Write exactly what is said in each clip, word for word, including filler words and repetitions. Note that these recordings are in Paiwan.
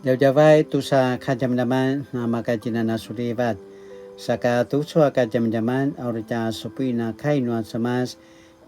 Djavadjavay tusa kadjamadjaman, na maka tjinanasulivat. Saka tucu a kadjamadjaman, a uri tja supuin a kai nua Cemas,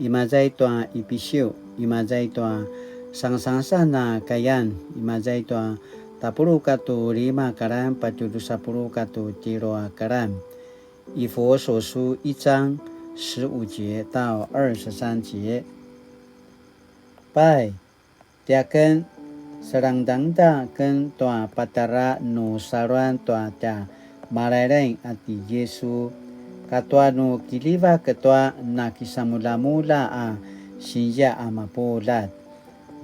imaza i tua Ipisiu, imaza i tua sangasangasan a kayan, imaza i tua tapuluq katua lima karan, patje drusa puluq katua tjelu a karan. 以弗所書一章十五节到二十三节。Pai, tiaken, selangedangeda aken tua patjara nu saluan tua tja Malailaing a ti Yisu, katua nu kiljivak tua nakisamuljamulja a sinzia a mapuljat.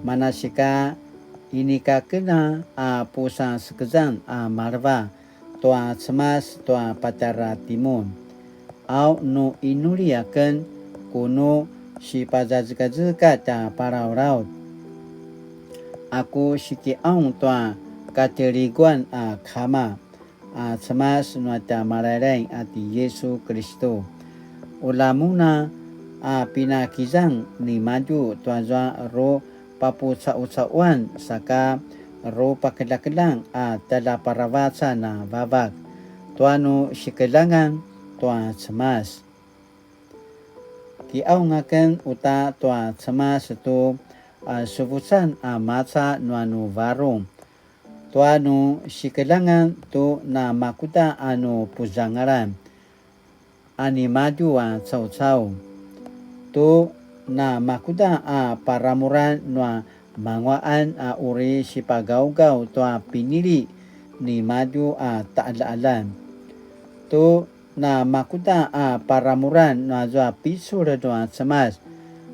Manasika inika aken a pusasekezan a maleva tua Cemas tua patjara timun. Au nu inuli aken, ku nu sipazazekazekatj a palalaut, a ku sikiqaung tua katjeliguan a Kama, a Cemas nua tja Malailaing a ti Yisu Kilistu. Ulja mun a pinakizang nimadju tuazua ru papucaucauan saka ru pakeljakeljang a tjaljaparavacan a Vavak, tua nu sikeljangan tua Cemas. Kiqaung aken uta tua Cemas tu a suvucan a maca nua nu varung, tua nu sikeljangan tu namakuda a nu puzangalan a nimadju a caucau, tu namakuda a paramuran nua manguaqan a uri sipagaugaw tua pinili nimadju a taqaljaqaljan, tu namakuda a paramuran nuazua picul nua Cemas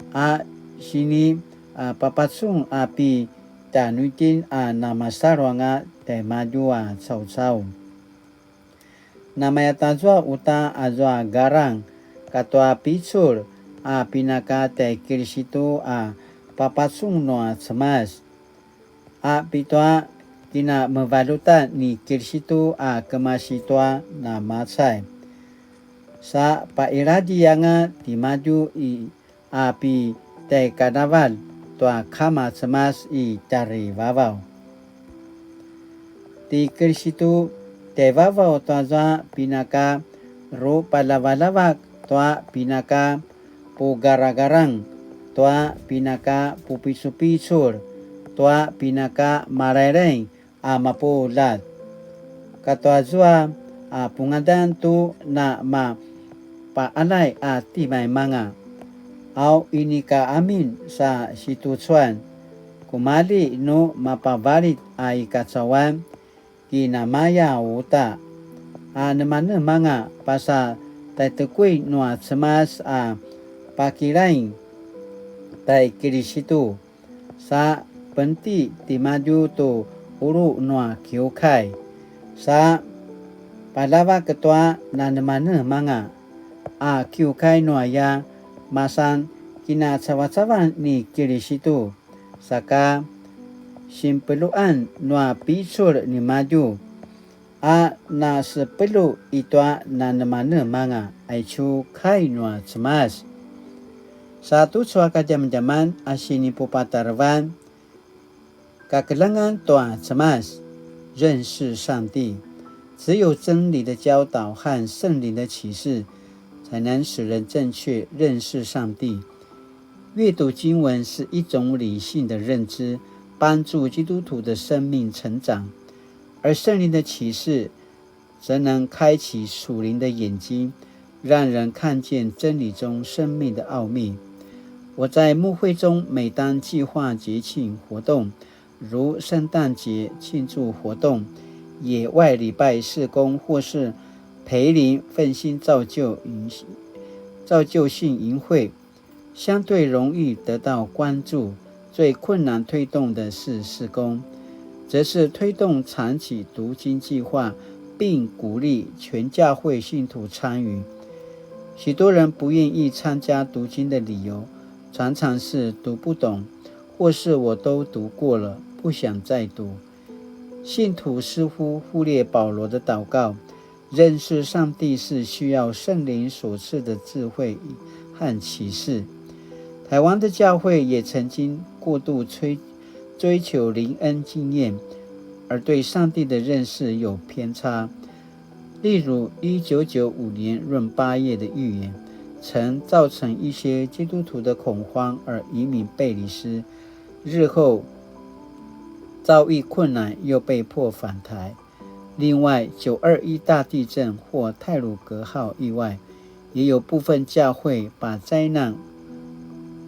a sini a papacun a pi tjanuitjen a namasalu anga tjaimadju a caucau. Namayatazua uta azua garang katua picul a pinaka tjai Kilisitu a papacun nua Cemas, a pitua kinamevaljutan ni Kilisitu a kemasi tua namacai. Sa pailadji anga timadju i a pi tjaikanavalj tua Kama Cemas i tjarivavaw. Ti Kilisitu tjaivavaw tuazua pinaka rupaljavaljavak, tua pinaka pugaragarang, tua pinaka pupicupicul, tua pinaka Malailaing a mapuljat. Katuazua a pungadan tu namapaqaljay a timaimanga, au inika amin sa situcuan, kumalji nu mapavalit a i kacauan, kinamaya uta a nemanemanga pasa tjaitekuin nua Cemas a pakilaing tjai Kilisitu, sa penti timadju tu qulu nua kiukai, sa paljavak tua nanemanemanga a kiukai nuaya masan kinacavacavan ni Kilisitu, saka sinpeluan nua picul nimadju a nasepelu i tua nanemanemanga. Aicu kai nua Cemas. Sa tucu a kadjamadjaman a sinipupatarevan, kakeljangan tua Cemas, 认识上帝。只有真理的教导和圣灵的启示，才能使人正确认识上帝。阅读经文是一种理性的认知，帮助基督徒的生命成长。而圣灵的启示则能开启属灵的眼睛，让人看见真理中生命的奥秘。我在牧会中，每当计划节庆活动，如圣诞节庆祝活动、野外礼拜事工，或是培灵奋兴造就营、造就性营会，相对容易得到关注。最困难推动的是事工，则是推动长期读经计划，并鼓励全教会信徒参与。许多人不愿意参加读经的理由，常常是读不懂，或是我都读过了，不想再读。信徒似乎忽略保罗的祷告，认识上帝是需要圣灵所赐的智慧和启示。台湾的教会也曾经过度追，追求灵恩经验，而对上帝的认识有偏差。例如，一九九五年闰八月的预言，曾造成一些基督徒的恐慌而移民贝里斯，日后遭遇困难又被迫返台。另外，九二一大地震或太鲁阁号意外，也有部分教会把灾难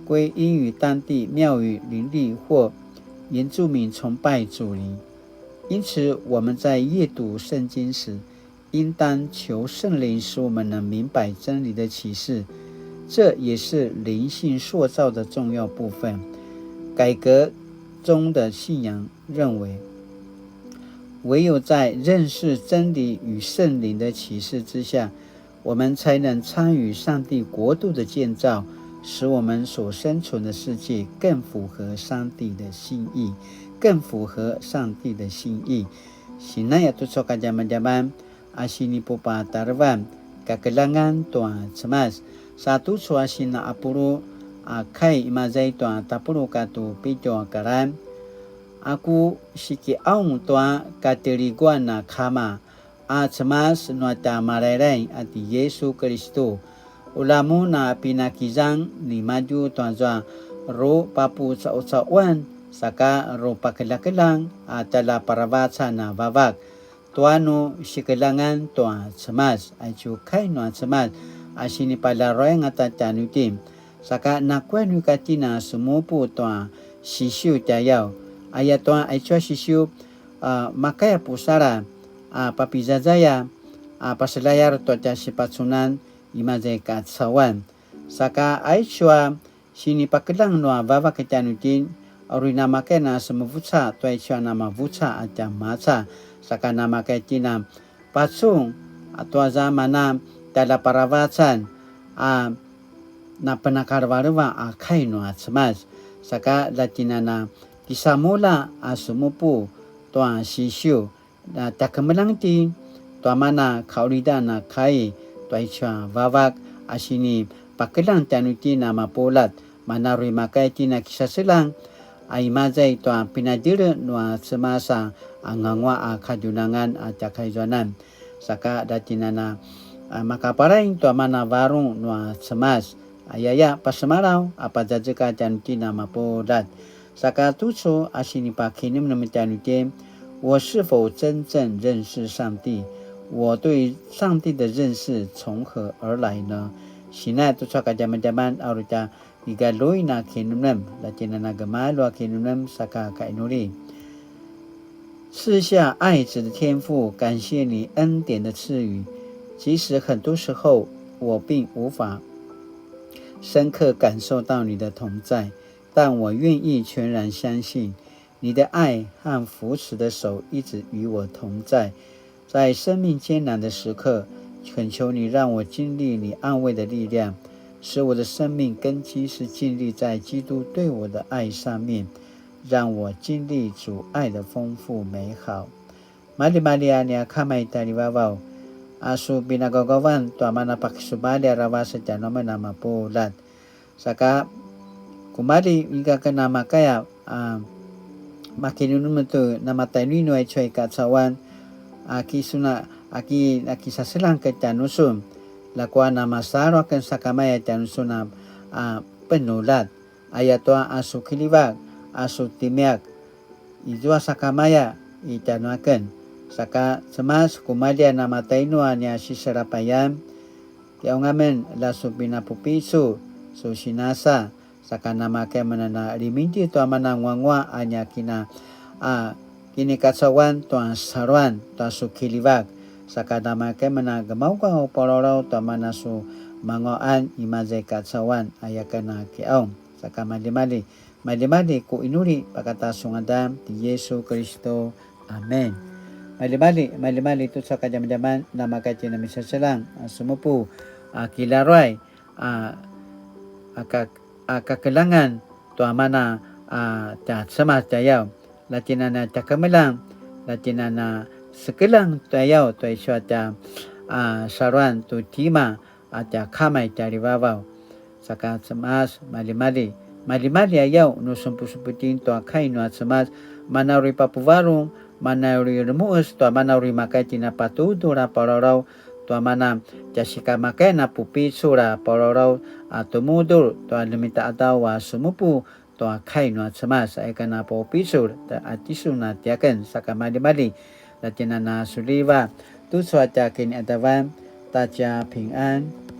归因于当地庙宇林立或原住民崇拜祖灵。因此，我们在阅读圣经时，应当求圣灵使我们能明白真理的启示，这也是灵性塑造的重要部分。改革中的信仰认为，唯有在认识真理与圣灵的启示之下，我们才能参与上帝国度的建造，使我们所生存的世界更符合上帝的心意，更符合上帝的心意。Sinaya tucu a kadjamadjaman a sinipupatarevan, kakeljangan tua Cemas. Sa tucu a sina apulu a kai imaza i tua tapuluq katua pitju a karan. A ku sikiqaung tua kateliguan a kama, a Cemas nua tja Malailai a ti Yisu Kilistu. Ula mun a pinakizang nimadju tuazua rupapucaucauan, saka rupakeljakeljang a tjaljaparavacan a vavak, tua nu sikeljangan tua Cemas. Aicu kai nua Cemas a sinipaljaruai angata tjanuitjen. Saka nakuya nu ika tjen a semupu tua sisiu tjayaw. Ayatua aicu a sisiu, a, makaya pusalja, a, papizazaya, a, paseljayar tua tja sipacunan imaza i kacauan. Saka aicu a sinipakeljang nua vavak tjanuitjen, a uri namakaya na semuvuca tua aicu a namavuca a tja maca. Saka namakaya tjen a pacun, a tuazua mana tjaljaparavacan a napenakalevaleva a kai nua Cemas. Saka la tjen a na kisamulja a semupu tua sisiu, na tjakemeljang tjen tua mana kaqulidan a kai tua aicu a vavak a sinipakeljang tjanuitjen a mapuljat, mana uri makaya tjen a kisaseljang a imaza i tua pinadjele nua Cemas a nanguaq a kadjunangan a tja kaizuanan. Saka la tjen a na, a, makaparaing tua mana varung nua Cemas. Ayaya, pasemalaw a pazazekatj tjanuitjen a mapuljat. Saka tucu a sinipakinemnem tjanuitjen, 我是否真正認識上帝？我對上帝的認識從何而來呢？Sinaya tucu a kadjamadjaman a uri tja kigaljui na kinemnem, la tjen a na gemalju a kinemnem saka kainuli. 賜下愛子的天父，感謝你恩典的賜予，即使很多時候我並無法深刻感受到你的同在，但我願意全然相信你的愛和扶持的手一直與我同在。在生命艱難的時刻，懇求你讓我經歷你安慰的力量，使我的生命根基是建立在基督對我的愛上面，讓我經歷主愛的豐富美好。Maljimalji a nia Kama i tjaljivavaw, a su pinagaugavan tua mana pakisumalji aravac tjanuamen a mapuljat. Saka kumalji ika ken a makaya, a, makinemnem tu namatainu inu aicu a i kacauan, a, ki suna, a, ki, a, kisaseljang ke tjanusun. Ljakua namasalu aken sakamaya tjanusun a, a, penuljat. Ayatua a su kiljivak, a su timiak, izua sakamaya i tjanuaken. Saka Cemas kumalji a namatainu a nia siselapayan, kiqaung amen la su pinapupicul su sinasa, saka namakaya amen a na ljemingdi tua mana nguanguaq a nia kina, a, kinikacauan tua saluan tua su kiljivak, saka namakaya amen a gemaugaw paulaulau tua mana su manguaqan imaza i kacauan, aya ken a kiqaung. Saka maljimalji, maljimalji ku inuli pakata su ngadan ti Yisu Kilistu. Amen. Maljimalji, maljimalji tucu a kadjamadjaman, namakaya tjen a misaseljang, a, semupu, a, kilaruay, a, a, ka, a, kakeljangan tua mana, a, tja Cemas tjayaw. La tjen a na tjakemeljang, la tjen a na sekeljang tjayaw tua aicu a tja, a, saluan tu tima, a tja Kama i tjaljivavaw. Saka Cemas, maljimalji, maljimalji ayaw nu sumpusupu tjen tua kai nua Cemas, mana uri papuvarung mana uri remu'es tua mana uri makaya tjen a patudul a palawlaw, tua mana tja sikamakaya a pupicul a palawlaw a tumudul tua ljemita qadaw a semupu tua kai nua Cemas, aya ken a pupicul ta a tisun a tiaken saka maljimalji. Lja tjen a na suliva tucu a tja kiniqadavan ta tja pingan.